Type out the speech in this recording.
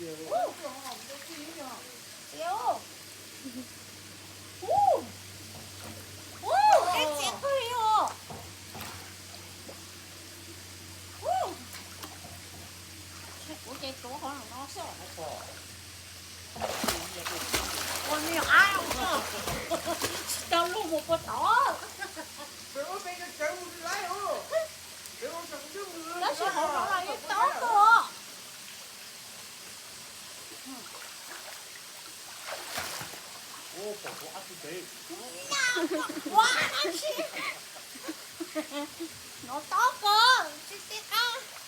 Txiv, ub, ub, ub, ib txiv qwg li os. Ub, kuv ces tuav qhov no xwb. Ua me nyuam ab, tsis tau luag mus puas tod. Tab sis hauv no los yeej tob kawg os. Ua dab tsi? No tob kawg, tsis txi qab.